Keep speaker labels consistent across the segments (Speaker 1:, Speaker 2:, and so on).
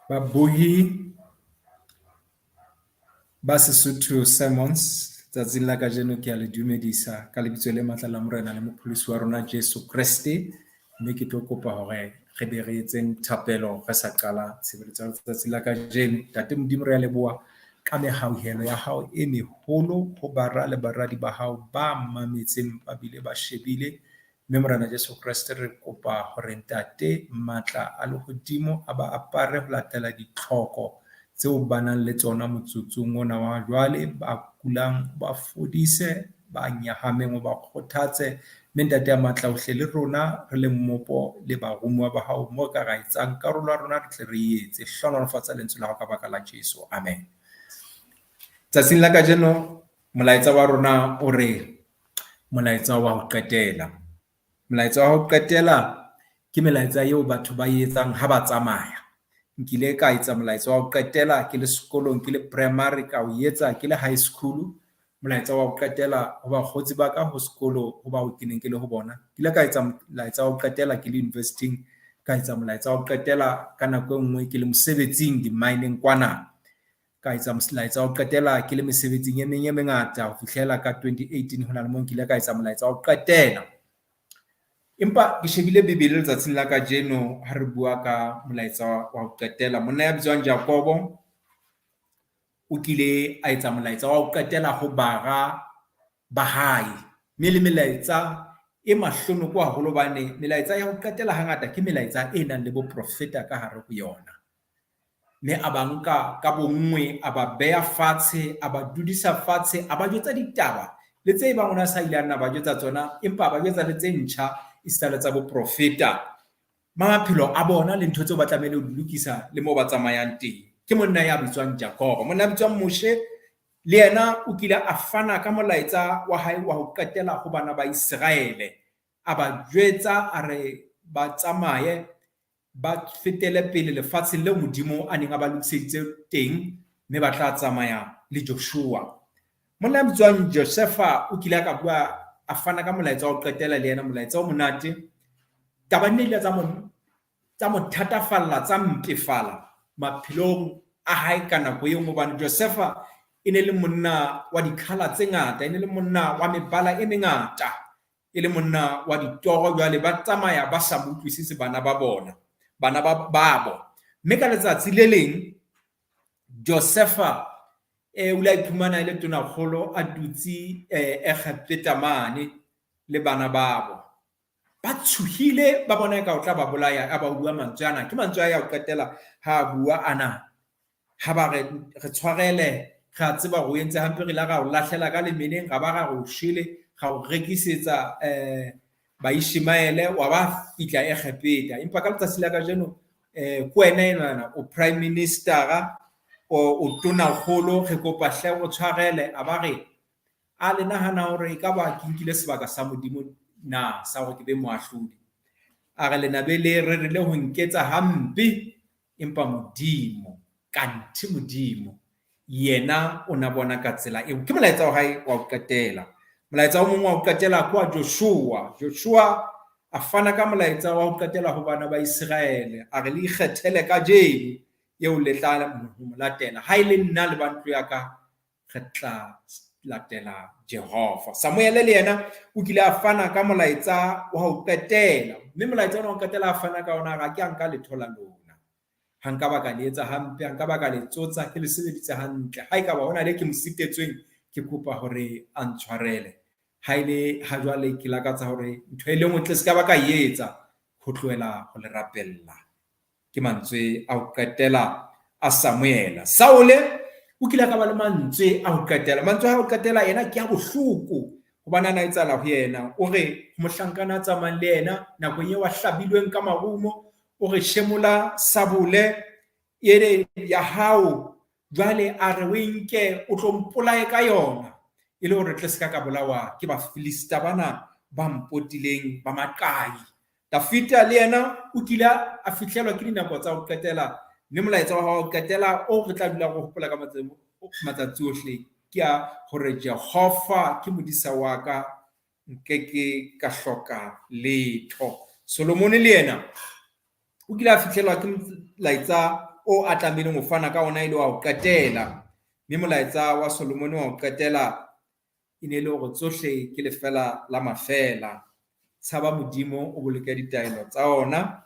Speaker 1: Babohi ba Sesotho Sermons tsatsing la kajeno ke a le dumedisa ka lebitso le matla la Morena le Mopholosi wa rona Jesu Kreste. Mme ke tlo kopa hore re be re etseng thapelo re sa qala tshebeletso ya letsatsi la kajeno. Ntate Modimo re a leboha ka mehauhelo ya hao e meholo ho bara le baradi ba hao ba mametseng ba bile ba shebile. Mme Morena Jesu Kreste re kopa hore Ntate matla a lehodimo a ba apare ho latela ditlhoko tseo ba nang le tsona motsotsong ona wa jwale. Ba kulang ba fodise, ba nyahameng o ba kgothatse. Mme Ntate ya matla ohle le rona re le mmopo le baromuwa ba hao moo ka ra etsang karolo ya rona re tle re etse. Hlohonolofatsa lentswe la hao ka baka la Jesu. Amen. Tsatsing la kajeno molaetsa wa rona o re molaetsa wa ho qetela. Molaetsa wa ho qetela ke melaetsa eo batho ba e etsang ha ba tsamaya. Nkile ka etsa molaetsa wa ho qetela ke le sekolong, ke le primary, ka o etsa ke le high school. Molaetsa wa ho qetela ho bakgotsi ba ka ho sekolo ho bao ke neng ke le ho bona. Ke ile ka etsa molaetsa wa ho qetela ke le university-ing, ka etsa molaetsa wa ho qetela ka nako e nngwe ke le mosebetsing di-mine-eng kwana. Ka etsa molaetsa wa ho qetela ke le mesebetsing e meng e mengata ho fihlela ka 2018 ho na le moo nkile ka etsa molaetsa wa ho qetela. Empa ke shebile Bibele letsatsing la kajeno ha re bua ka molaetsa wa ho qetela. Monna ya bitswang Jakobo o kile a etsa molaetsa wa ho qetela ho bara ba hae. Mme le melaetsa e mahlonoko haholo hobane melaetsa ya ho qetela hangata ke melaetsa e nang le boprofeta ka hare ho yona. Mme a ba nka ka bonngwe, a ba beha fatshe, a ba dudisa fatshe, a ba jwetsa ditaba le tse bang o ne a sa ile a nna ba jwetsa tsona, empa a ba jwetsa le tse ntjha esita le tsa boprofeta ba maphelo a bona le ntho tseo ba tlamehile ho di lokisa le moo ba tsamayang teng. Ke monna ya bitswang Jakobo. Monna ya bitswang Moshe le yena o kile a fana ka molaetsa wa hae wa ho qetela ho bana ba Iseraele. A ba jwetsa a re ba tsamaye ba fetele pele lefatsheng leo Modimo a neng a ba lokiseditse teng mme ba tla tsamaya le Joshua. Monna ya bitswang Josefa o kile a ka bua a fana ka molaetsa wa ho qetela le yena, molaetsa o monate. Taba nne ile tsa mo tsa mo thatafalla, tsa mpefala maphelong a hae ka nako e nngwe hobane Josefa e ne le monna wa dikhala tse ngata, e ne le monna wa mebala e mengata. E le monna wa ditoro jwale ba tsamaya ba sa mo utlwisise bana ba bona, bana ba babo. Mme ka letsatsi le leng Josefa o ile a iphumana e le tonakgolo a dutse Egepeta mane le bana babo. Ba tshohile ba bona eka o tla ba bolaya a ba bua mantswe ana. Ke mantswe a ya ho qetela ha a bua ana. Ha ba re re tshwarele, re a tseba hore o entse hampe, re ile ra o lahlela ka lemeneng, ra ba ra re o shwele, ra o rekisetsa Baishemaele, wa ba fihla Egepeta. Empa ka letsatsi la kajeno ke wena enwana o prime minister-a, o tonakgolo, re kopa hle o tshwarele. A ba re a le nahana hore ekaba ke nkile sebaka sa Modimo na sa hore ke be moahlodi? A re lena be le rerile ho nketsa hampe, empa Modimo, kanthe Modimo yena o na bona ka tsela eo. Ke molaetsa wa hae wa ho qetela. Molaetsa o mong wa ho qetela ke wa Joshua. Joshua a fana ka molaetsa wa ho qetela ho bana ba Iseraele. A re le ikgethele kajeno eo le tla mo latela. Ha e le nna le ba ntlo ya ka re tla latela Jehova. Samuele le yena o kile a fana ka molaetsa wa ho qetela. Mme molaetsa ona wa ho qetela a fana ka ona ga ke a nka letho la lona. Ha nka ba ka le etsa hampe, ha nka ba ka le tsotsa, ke le sebeditse hantle. Ha ekaba hona le ke mo sitetsweng, ke kopa hore a ntshwarele. Ha e le ha jwale ke lakatsa hore ntho e le nngwe tle se ka ba ka e etsa, ho tlohela ho le rapella. Ke mantswe a ho qetela a Samuela. Saule o kile a ka ba le mantswe a ho qetela. Mantswe a ho qetela yena ke a bohloko hobane a na etsahala ho yena. O re mohlankana a tsamayang le yena nakong eo a hlabilweng ka marumo, o re shemola sabole ene ya hao jwale a re o e nke o tlo mpolaye ka yona e le hore tle se ka ka bolawa ke Bafilista bana ba mpotileng ba maqai. Dafida le yena o kile a fihlelwa ke dinako tsa ho qetela mme molaetsa wa ho qetela o re tla dula re hopola ka matsatsi ohle ke a hore Jehova ke modisa wa ka, nke ke ka hloka letho. Solomone le yena o kile a fihlelwa ke molaetsa o a tlamehileng ho fana ka ona e le wa ho qetela. Mme molaetsa wa Solomone wa ho qetela e ne e le hore tsohle ke lefela la mafela. Tshaba Modimo, o boloke ditaelo tsa ona,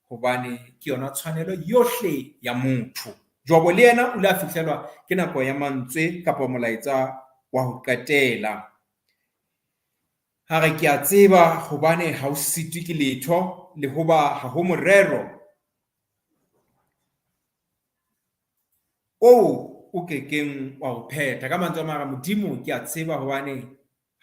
Speaker 1: hobane ke yona tshwanelo yohle ya motho. Jobo le yena o ile a fihlelwa ke nako ya mantswe kapa molaetsa wa ho qetela. Ha re ke a tseba hobane ha o sitwe ke letho le hoba ha ho morero oo o kekeng wa o phetha. Ka mantswe a mang, Modimo ke a tseba hobane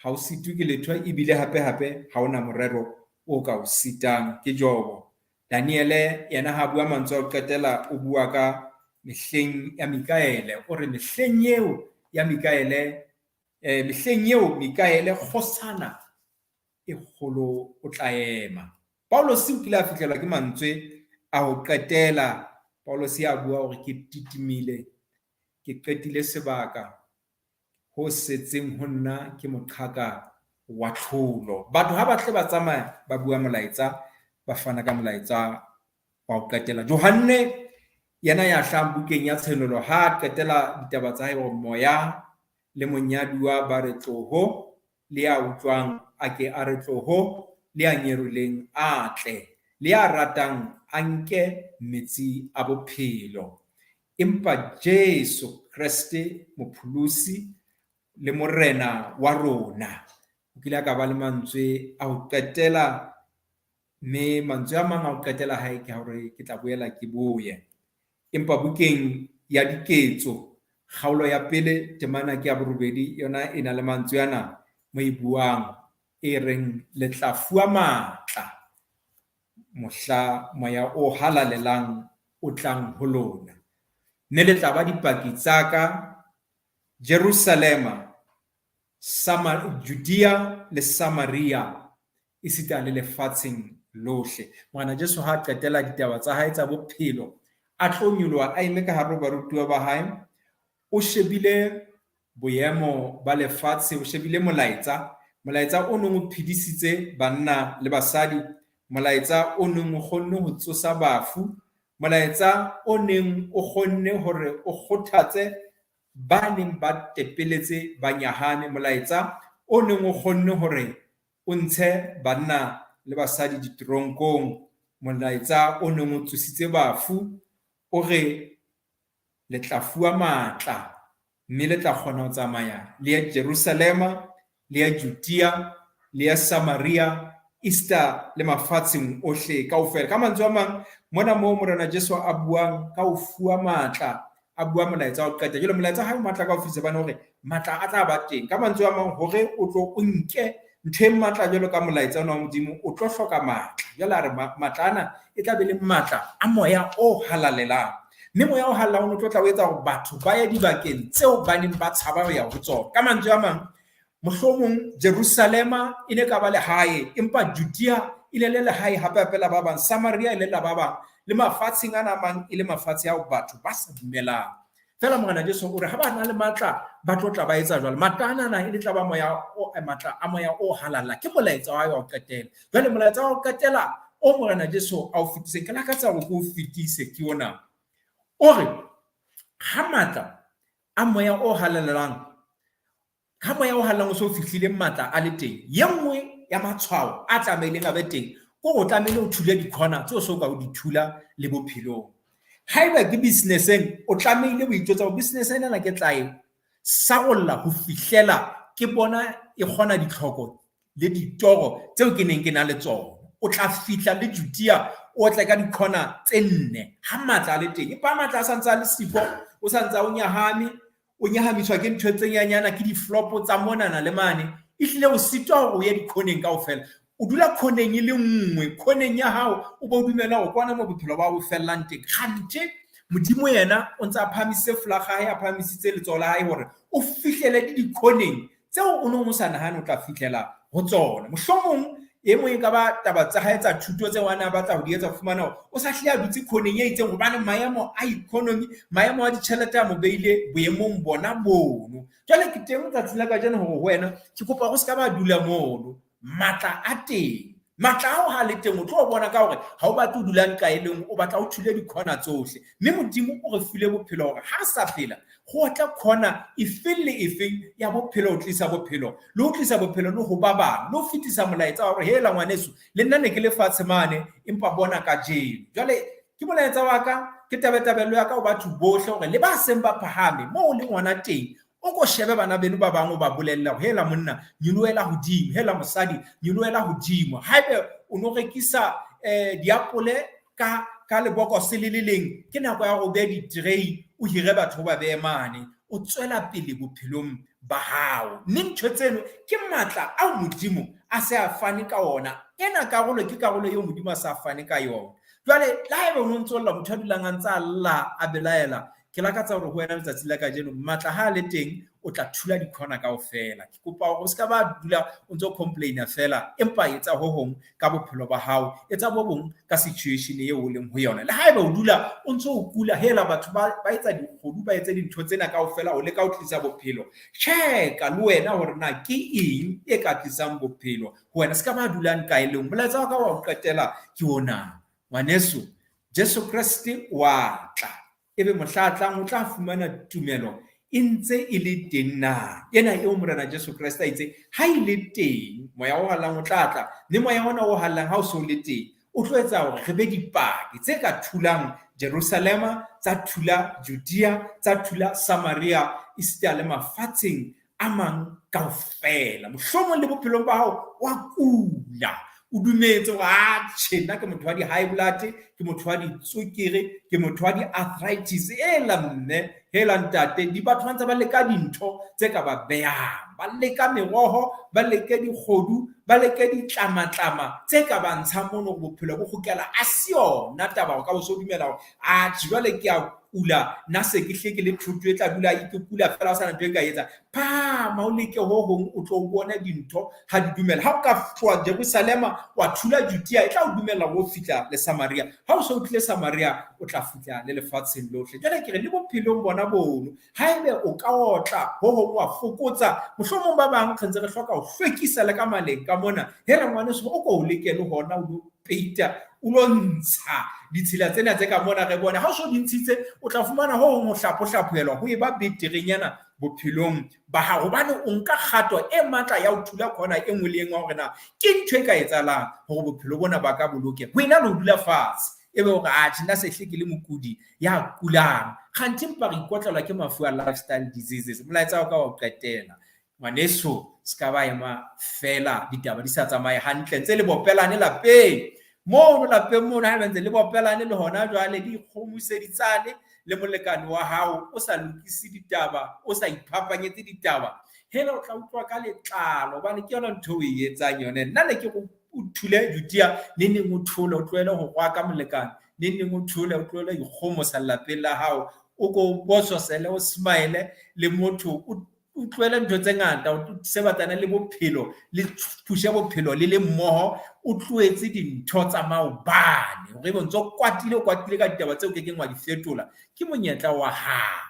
Speaker 1: ha o sitwe ke letho ebile hape hape ha ona morero o ka o sitang. Ke Jobo. Daniele yena ha bua mantswe a ho qetela o bua ka mehleng ya Mikaele. O re mehleng eo ya Mikaele, mehleng eo Mikaele kgosana e kgolo o tla ema. Paulus o kile a fihlelwa ke mantswe a ho qetela. Paulus a bua hore ke titimile, ke qetile sebaka, ho setseng ho nna ke moqhaka wa tlholo. Batho ha ba tle ba tsamaya ba bua molaetsa, ba fana ka molaetsa wa ho qetela. Johanne yena ya hlahang bukeng ya Tshenolo ha a qetela ditaba tsa hae hore moya le monyaduwa ba re tloho, le ya utlwang a ke a re tloho, le ya nyerileng a tle, le ya ratang a nke metsi a bophelo. Empa Jesu Kreste Mopholosi le Morena wa rona o kile a ka ba le mantswe a ho qetela, mme mantswe a mang a ho qetela hae ke hore ke tla boela ke boye. Empa bukeng ya Diketso kgaolo ya pele temana ke ya borobedi, yona e na le mantswe ana mo e buang e reng le tla fuwa matla mohla moya o halalelang o tlang ho lona, mme le tla ba dipaki tsa ka Jerusalema, Judea le Samaria, esita le lefatsheng lohle. Morena Jesu ha qetela ditaba tsa hae tsa bophelo, a tlo nyoloha a eme ka hare ho barutuwa ba hae, o shebile boemo ba lefatshe, o shebile molaetsa, molaetsa o neng o phedisitse banna le basadi, molaetsa o neng o kgonne ho tsosa bafu, molaetsa o neng o kgonne hore o kgothatse ba neng ba tepeletse ba nyahame, molaetsa o neng o kgonne hore o ntshe banna le basadi diteronkong, molaetsa o neng o tsositse bafu, o re le tla fuwa matla mme le tla kgona ho tsamaya le ya Jerusalema, le ya Judea, le ya Samaria, esita le mafatsheng ohle kaofela. Ka mantswe a mang, mona moo Morena Jesu a buang ka ho fuwa matla, a bua molaetsa wa ho qeta. Jwale molaetsa ha o matla ka ho fetisisa bana hore matla a tla ba teng. Ka mantswe a mang, hore o tlo o nke ntho e matla jwalo ka molaetsa ona wa Modimo, o tlo hloka matla. Jwale a re matla ana e tla be le matla a moya o halalelang. Mme moya o halalelang o tlo tla o etsa hore batho ba ye dibakeng tseo ba neng ba tshaba ho ya ho tsona. Ka mantswe a mang, mohlomong Jerusalema e ne ka ba lehae, empa Judea e ne le lehae hape hape la ba bang, Samaria e le la ba bang, le mafatsheng ana a mang e le mafatshe ao batho ba sa dumelang. Feela Morena Jesu o re ha ba na le matla ba tlo tla ba etsa jwalo. Matla ana e le tla ba moya o matla a moya o halala, ke molaetsa wa hae wa ho qetela. Jwale molaetsa wa ho qetela o Morena Jesu a o fetiseng, ke lakatsa hore ke o fetise ke ona. O re ha matla a moya o halalelang, ha moya o halalelang o so fihlile matla a le teng, ye nngwe ya matshwao a tlamehileng a be teng ke hore o tlamehile o thule dikhona tseo so ka o di thula le bophelong. Haeba ke businesseng, o tlamehile ho itjwetsa hore business ena ke tla e sarolla ho fihlela ke bona e kgona ditlhoko le ditoro tseo ke neng ke na le tsona. O tla fihla le Judea o tle ka dikhona tse nne ha matla a le teng. Empa matla a santse a le siko, o santse o nyahame, o nyahamiswa ke ntho tse nyanyana, ke di-flop tsa monana le mane, ehlile o sitwa hore o ye dikhoneng kaofela. O dula khoneng e le nngwe, khoneng ya hao o bo dumela hore kwana mo bophelo ba bo fellang teng. Kganthe Modimo yena o ntse a phahamisitse folaga hae, a phahamisitse letsoho la hae hore o fihlele le dikhoneng tseo o neng o sa nahane o tla fihlela ho tsona. Mohlomong e mong e ka ba taba tsa hae tsa thuto tseo a ne a batla ho di etsa, fumana hore o sa hlile a dutse khoneng e itseng hobane maemo a economy, maemo a ditjhelete a mo beile boemong bona bono. Jwale ke teng tsatsing la kajeno hore ho wena ke kopa hore o se ka ba dula mono. Matla a teng. Matla ao ha le teng o tlo bona ka hore ha o batle ho dula nqa e leng, o batla o thule dikhona tsohle. Mme Modimo o re file bophelo hore ha sa phela go tla khona efeng le efeng ya bophelo, ho tlisa bophelo le ho tlisa bophelo le ho ba bang, le ho fetisa molaetsa wa hore hela ngwaneso, le nna ne ke le fatshe mane, empa bona kajeno. Jwale ke molaetsa wa ka, ke tabetabello ya ka ho batho bohle hore le ba seng ba phahame moo o leng hona teng, o ko shebe bana beno ba bang, o ba bolella hore hela monna, nyolohela hodimo, hela mosadi, nyolohela hodimo. Haebe o no rekisa diapole ka lebokose le le leng, ke nako ya hore o behe di-tray, o hire batho ba behe mane, o tswela pele bophelong ba hao. Mme ntho tseno ke matla ao Modimo a se a fane ka ona. Ena karolo ke karolo eo Modimo a sa fane ka yona. Jwale le haeba o no ntso lla, motho a dulang a ntse a lla, a belaela, ke lakatsa hore ho wena letsatsi la kajeno matla ha a le teng, o tla thula dikhona kaofela. Ke kopa hore o ska ba dula o ntso complaina fela, empa etsa ho hong ka bophelo ba hao, etsa bo bong ka situation eo o leng ho yona. Le haeba o dula o ntso o kula, hela batho ba etsa dikgodu, ba etse dintho tsena kaofela ho leka ho tlisa bophelo. Checka le wena hore na ke eng e ka tlisang bophelo ho wena. Se ka ba dulang kae leng. Molaetsa wa ka wa ho qetela ke ona. Ngwaneso, Jesu Kreste wa tla. Ebe mohla a tlang o tla fumana tumelo e ntse e le teng na? Ena eo Morena Jesu Kreste a itse ha e le teng, moya o hallang o tla tla, mme moya ona o hallang ha o so le teng, o tlo etsa hore re be dipaki tse ka thulang Jerusalema, tsa thula Judea, tsa thula Samaria, esita le mafatsheng a mang kaofela. Mohlomong le bophelong ba hao wa kula, o dumetse hore atjhe, nna ke motho wa di-high blood, ke motho wa ditswekere, ke motho wa di-arthritis. Hela mme, hela ntate, di batho ba ntse ba leka dintho tse ka ba behang, ba leka meroho, ba leke dikgodu, ba leke ditlamatlama tse ka ba ntshang mono hore bophelo bo kgutlela. A se yona taba hore ka bo so dumela hore atjhe jwale ke a kula, nna se ke hle ke le thoto e tla dula ke kula fela, ho sana ntho e nka e etsang. Phahama o leke ho hong, o tlo bone dintho ha di dumela. Ha o ka tloha Jerusalema wa thula Judea, e tla o dumella hore o fihla le Samaria. Ha o se o tlile Samaria, o tla fihla le lefatsheng lohle. Jwale ke re le bophelong bona bono, haebe o ka otla ho hong wa fokotsa, mohlomong ba bang re ntse re hloka ho hlwekisa le ka maleng ka mona. Hela ngwaneso, o ko o leke le hona o lo peita, o lo ntsha ditshila tsena tse ka mona re bone. Ha o so di ntshitse, o tla fumana ho hong ho hlaphohlaphohelwa, ho eba beterenyana bophelong ba hao, hobane o nka kgato e matla ya ho thula khona e nngwe le e nngwe hore na ke ntho e ka etsahalang hore bophelo bona ba ka boloke, ho ena le ho dula fatshe ebe hore atjhe nna se hle ke le mokudi ya kulang, kganthe mpa re ikotlelwa ke mafu a lifestyle diseases. Molaetsa wa ka wa ho qetela, ngwaneso, se ka ba ema fela ditaba di sa tsamaye hantle, ntse le bopelane lapeng mono, lapeng mono, haeba ntse le bopelane le hona jwale, di ikgomoseditsane le molekane wa hao, o sa lokise ditaba, o sa iphapanyetse ditaba, hela o tla utlwa ka letlalo, hobane ke yona ntho o e etsang yone. Nna ne ke re o thule Judea, neng neng o thole, o tlohele ho rwaka molekane, neng neng o thole, o tlohele ho ikgomosa lelapeng la hao, o ko bososele, o smile le motho, o tlohele ntho tse ngata, o se batlane le bophelo, le phushe bophelo le le mmoho, o tlohetse dintho tsa maobane hore ebe o ntso kwatile, o kwatile ka ditaba tseo kekeng wa di fetola. Ke monyetla wa hao,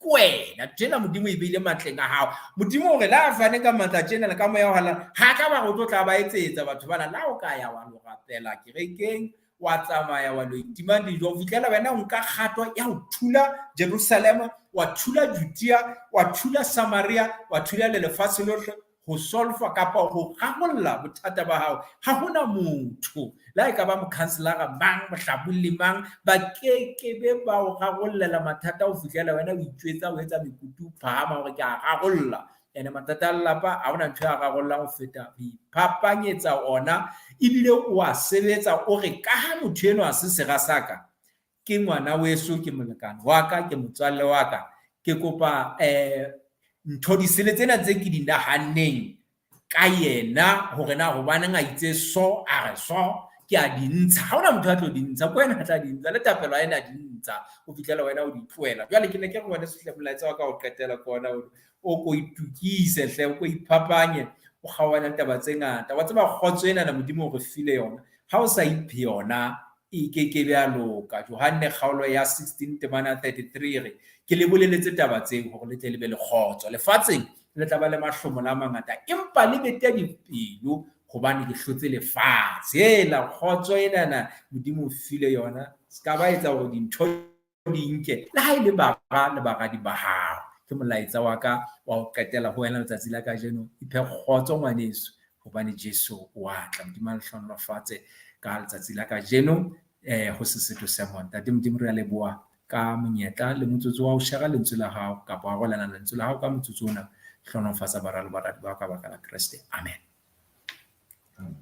Speaker 1: ke wena tjena Modimo e beile matleng a hao. Modimo hore la fane ka matla tjena le ka moya o halala, ha tla ba re o tlo tla ba etsetsa batho bana. La o ka ya wa lo rapela kerekeng, wa tsamaya wa lo itima dijo, ho fihlela wena o nka kgato ya ho thula Jerusalema, wa thula Judea, wa thula Samaria, wa thula le lefatshe lohle ho solfa kapa ho rarolla bothata ba hao. Ha hona motho, le ha e ka ba mokhanselara mang, mohlabolli mang, ba kekebe ba o rarollela mathata ho fihlela wena o itjwetsa, o etsa mekutu, o phahama hore ke a rarolla. Ene mathata a lelapa ha hona ntho ya rarollang ho feta ho iphapanyetsa ona, ebile o a sebetsa o re ka ha motho enwa se sera sa ka, ke ngwana weso, ke molekane wa ka, ke motswalle wa ka, ke kopa ntho disele tsena tse ke di nahanneng ka yena hore na hobaneng a itse so, a re so, ke a di ntsha. Ha hona motho a tlo di ntsha, ke wena a tla di ntsha, le tapelo ha ena di ntsha ho fihlela wena o di tlohela. Jwale ke ne ke re wena hle molaetsa wa ka ho qetela ke ona o ko itukise hle, o ko iphapanye, o kgaohane le taba tse ngata. Wa tseba kgotso ena na Modimo o re file yona, ha o sa iphe yona e kekebe ya loka. Johanne kgaolo ya 16 temana 33 re, ke le boleletse taba tseo hore le tle le be le kgotso. Lefatsheng le tla ba le mahlomola a mangata, empa le bete dipelo, hobane ke hlotse lefatshe. Hela kgotso enana Modimo o file yona, se ka ba etsa hore dintho di nke le ha e le bara le baradi ba hao. Ke molaetsa wa ka wa ho qetela ho wena letsatsi la kajeno. Iphe kgotso ngwaneso, hobane Jesu o a tla. Modimo a le hlohonolofatse ka letsatsi la kajeno ho Sesotho Sermon. Ntate Modimo, re a leboha ka monyetla le motsotso wa ho shera lentswe la hao kapa wa arolelana lentswe la hao ka motsotso ona. Hlohonolofatsa bara le baradi ba ka baka la Kreste. Amen.
Speaker 2: Amen.